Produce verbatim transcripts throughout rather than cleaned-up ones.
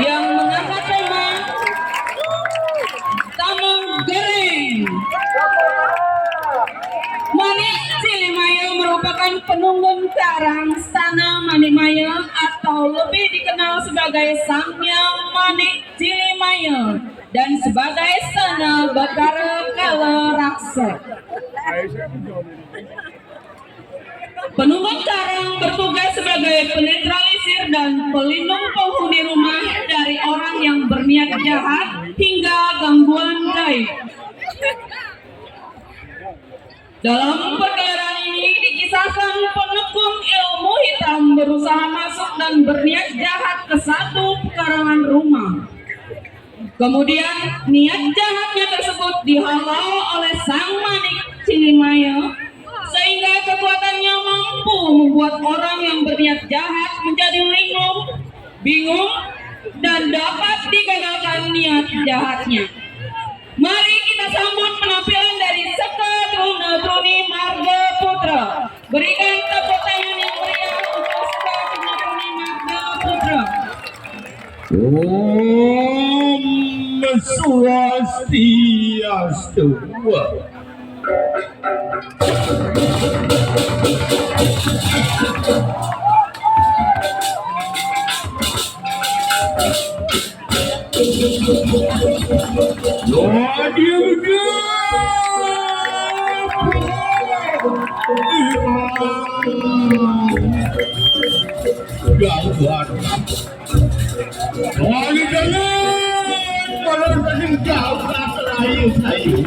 yang mengangkat tema Tameng Gering. Manik Cilimaya merupakan penunggun karang Sana Manik Maya atau lebih dikenal sebagai Sang Hyang Manik Cilimaya dan sebagai Sana Batara Kala Raksa. Penunggun karang bertugas sebagai penetralisir dan pelindung penghuni rumah dari orang yang berniat jahat hingga gangguan gaib. Dalam pergelaran ini dikisahkan penekung ilmu hitam berusaha masuk dan berniat jahat ke satu pekarangan rumah. Kemudian, niat jahatnya tersebut dihalau oleh Sang Manik Cilimaya, sehingga kekuatannya mampu membuat orang yang berniat jahat menjadi linglung, bingung, dan dapat digagalkan niat jahatnya. Mari kita sambut penampilan dari Seka Truna Truni Marga Putra. Berikan tepuk tangan yang meriah untuk Seka Truna Truni Marga Putra. Om Swastiastu. Gawat. Wali Dalam, malah tadi gawat, layu, layu.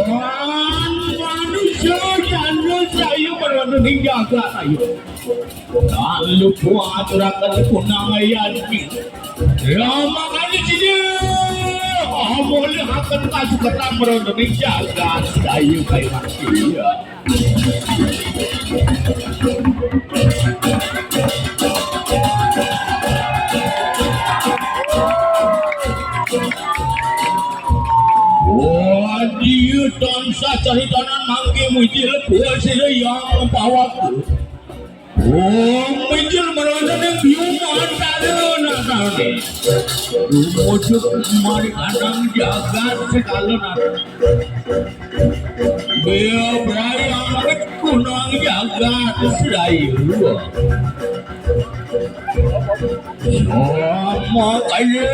Wah, manusia, manusia, ayo, malah tadi gawat, ayo. Lalu kuat rakan kunang ayani. Lama kali sini. Oh, boleh akan kasih ketang, malah tadi gawat, ayo, kayak mati, ya. Wah, dia tansah caritanan mangke muji lepuh sira yang pawaku. Oh, muji merana yang biung antara nasane. Mujuk mari kadang jagat segala nata. Bia brai amat kunang jagat serayu. Sama kaya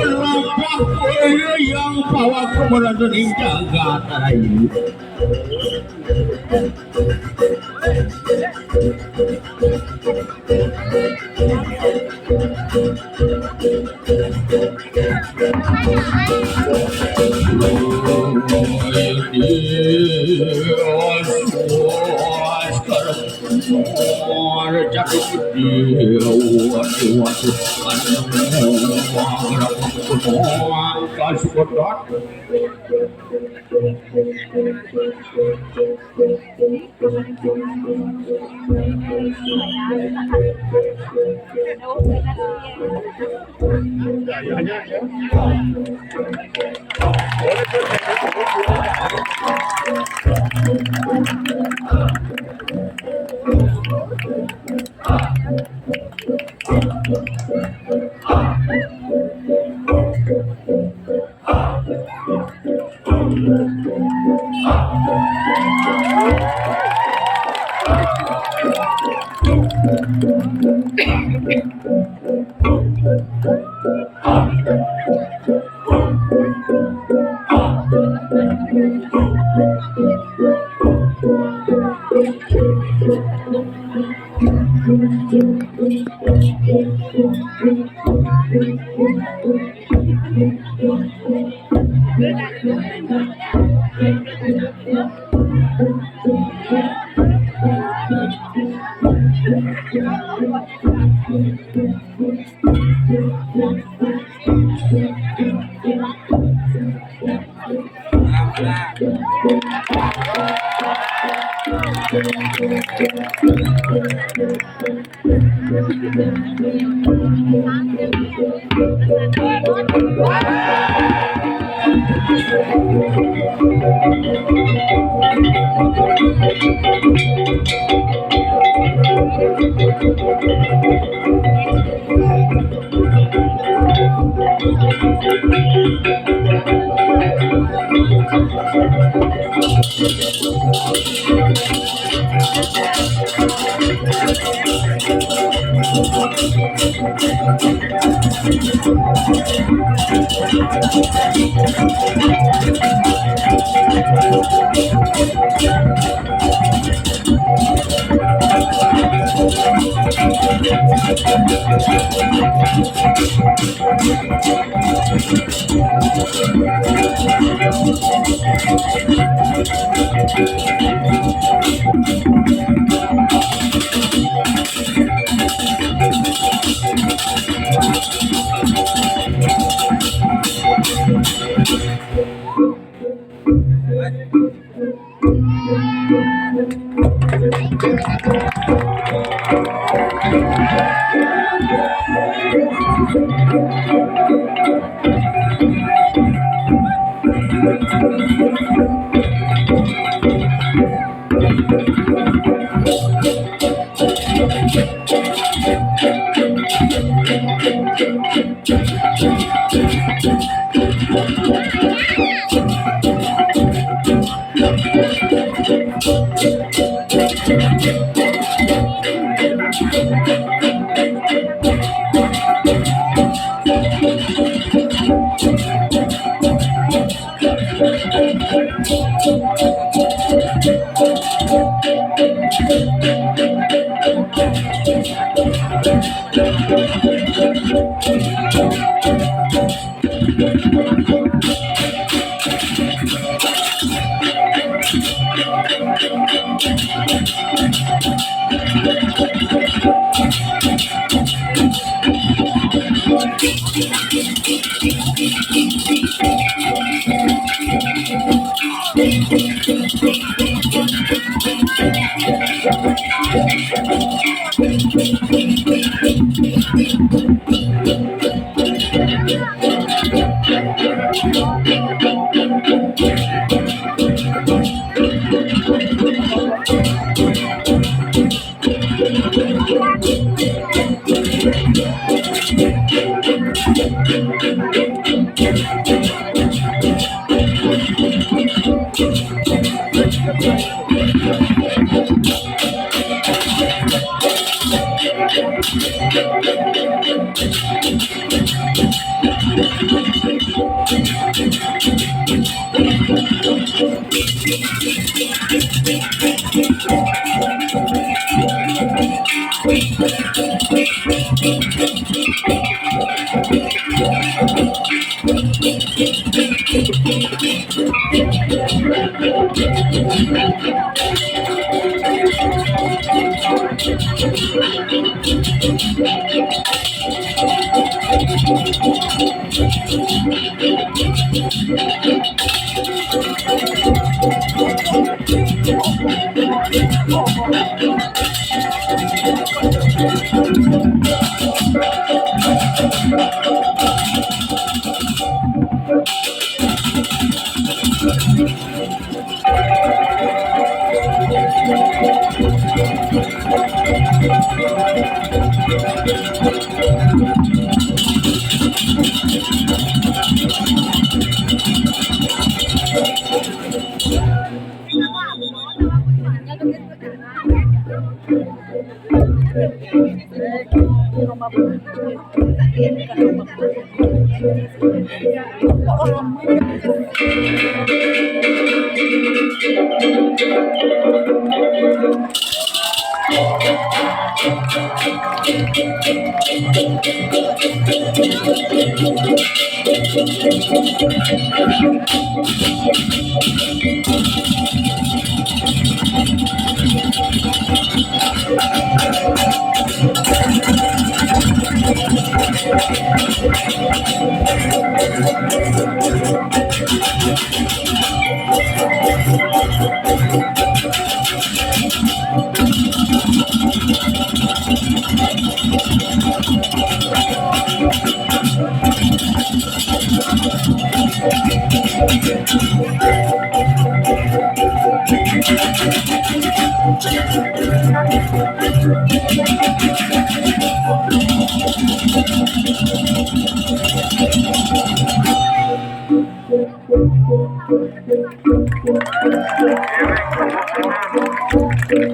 lampah kaya yang pawaku merana ning jagat serayu.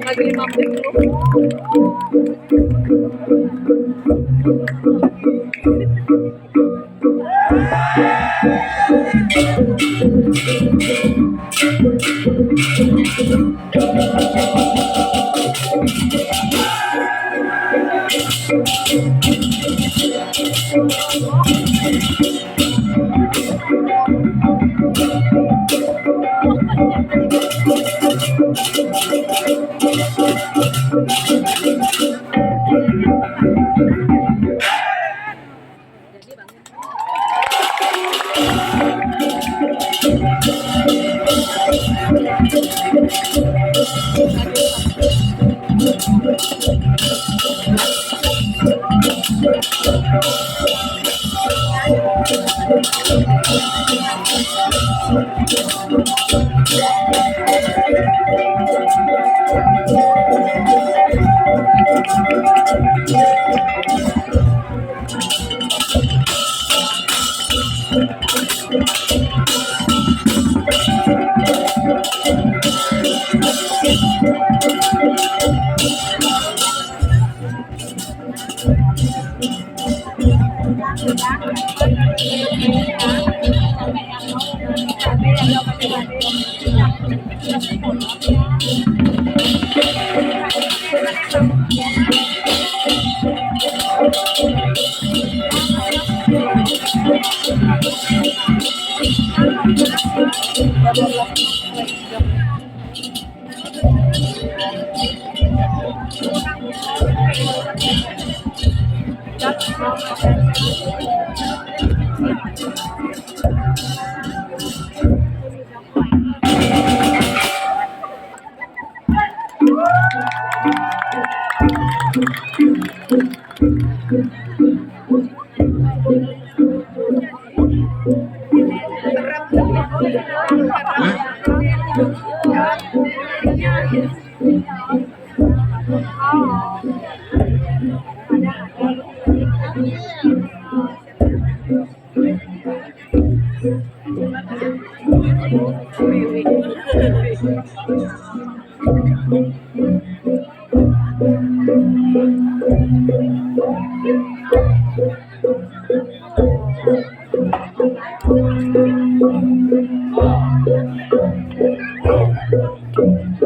Lagi lima puluh.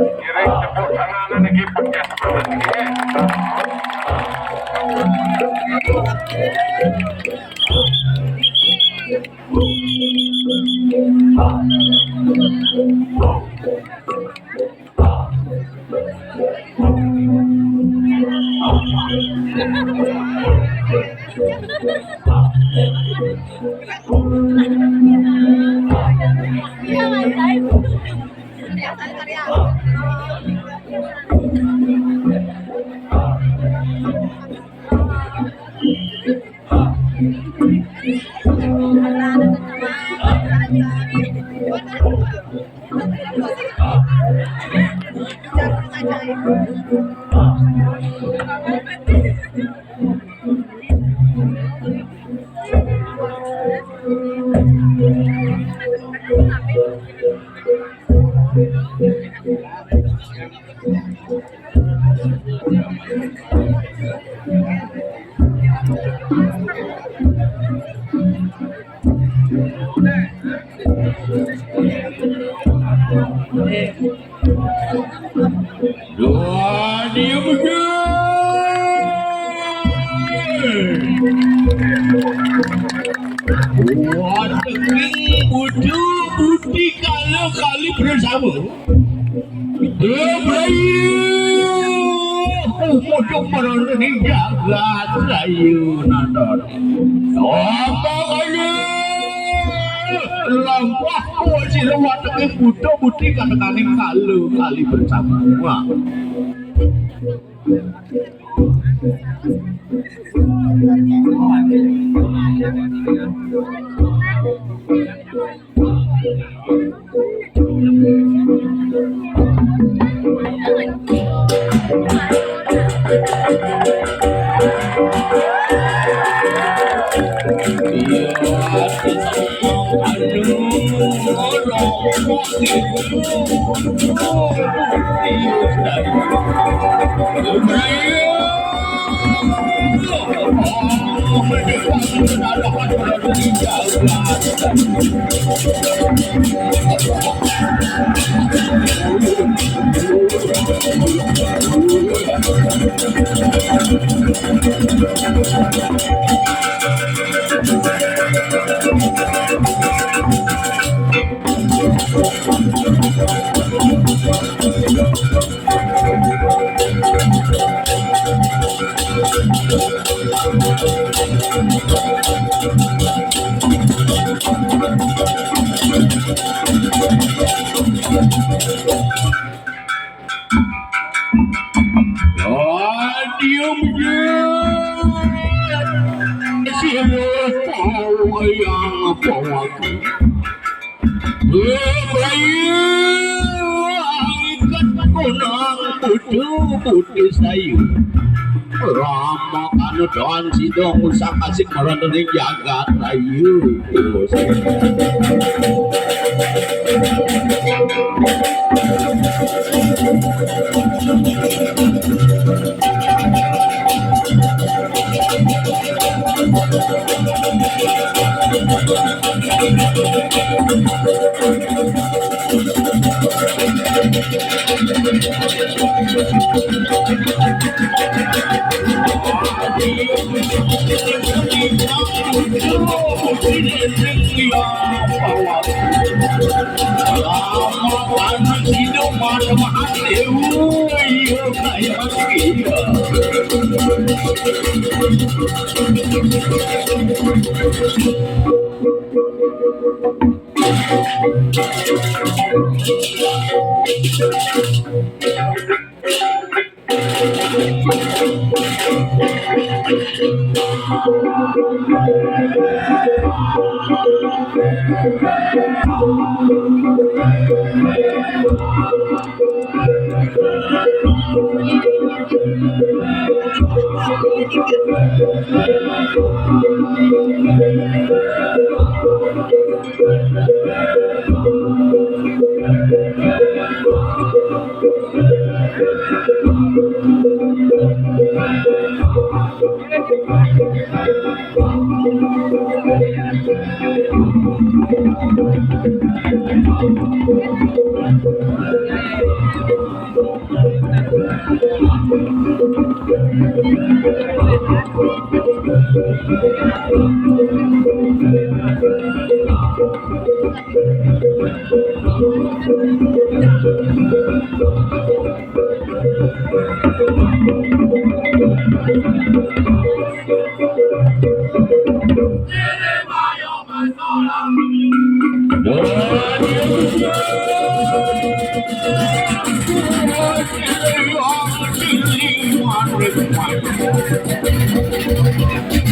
Ngiring tepuk tangan niki podcast niki. Wah, dia betul. Wah, tenging budu budi kala kali bersama. Ibrahim, oh, bodoh marang ning jagat rayu nandhane. Apa kaya lampah kuwi sira wateke buta budi katekaning kalu kali bersama. Wah. Adium sira pawayang pawaku. Bayu ikat kunang budu budu sayu. Rama kanudan sidong usang asik marandaning jagat rayu.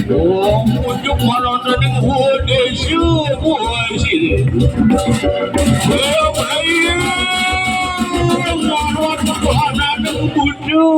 Wong unjuk marandaning Wadesu, Wadesu. Wong ayu, marwat kebananing budu.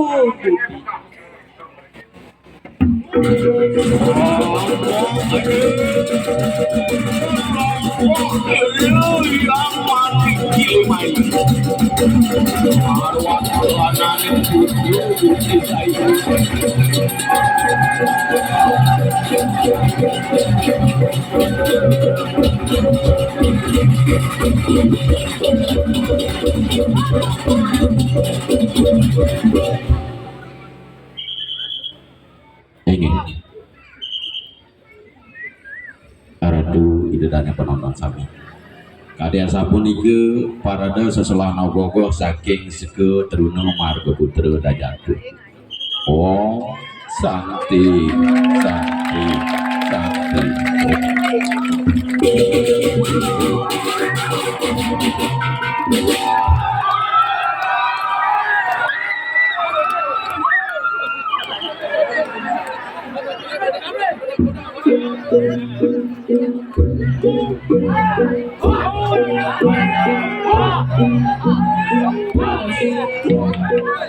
Inggih. Ratu Ida dané penonton sami. Kadé asapunika parade seselahan ogoh-ogoh saking Seka Truna Marga Putra Dajatu. Om Santi, Santi, Santi.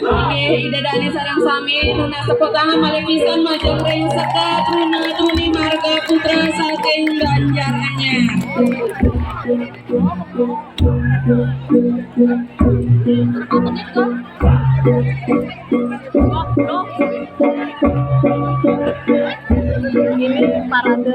Oke, Ida Dani sareng sami, nunas tepuk tangan malih pisan majeng ring sekaa truna-truni marga putra saking Banjar Anyar. Ini parade.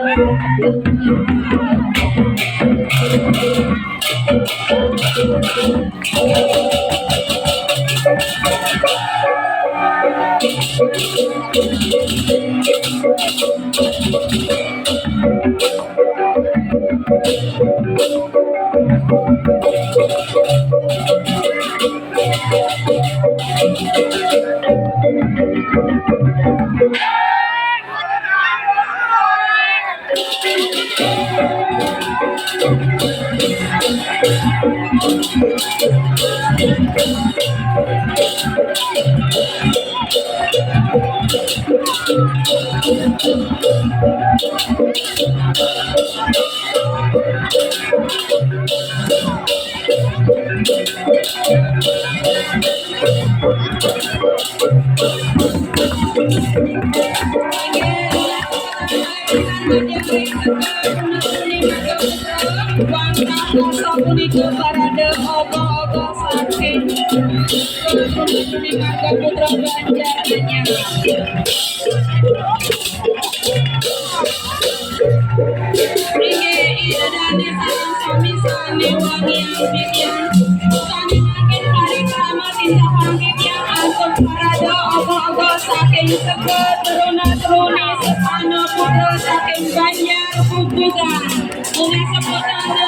Wantah rasa punika parade ogoh-ogoh saking marga putra Banjar Anyar. Inggih, Ida Dane sareng sami sane wangiang titiang, sane mangkin parikrama tindakan titiang antuk parade ogoh-ogoh saking sega truna-truni sesana putra saking Banjar Bubutan. Menawi sebutan